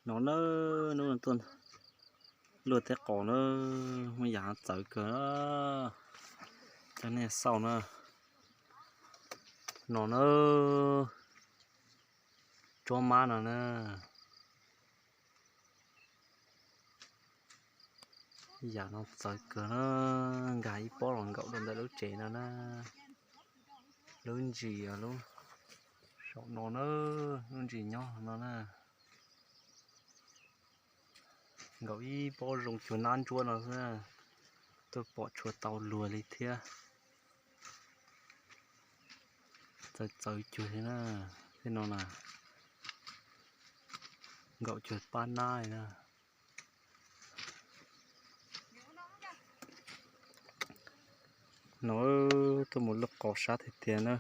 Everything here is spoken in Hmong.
No na, hnub no tuaj luaj teb qaus na, muaj yam txawv kawg na, coj nej xauj na. No na, tsob mab no na, yam no txawv kawg na, nkag ib pob los nkaum rau ntawm lub tsev no na, lub ntsis lub saum no na, lub ntsis nyob no na. Nkaum ib pob zoo cuag nab ntsuab no xwb, tuaj pom tshua tau luag li thiab. Txawv txawv cuag li na, tej no na, nkaum cuag pab nab li na. No tuaj mus luaj qaus sab tiag tiag na.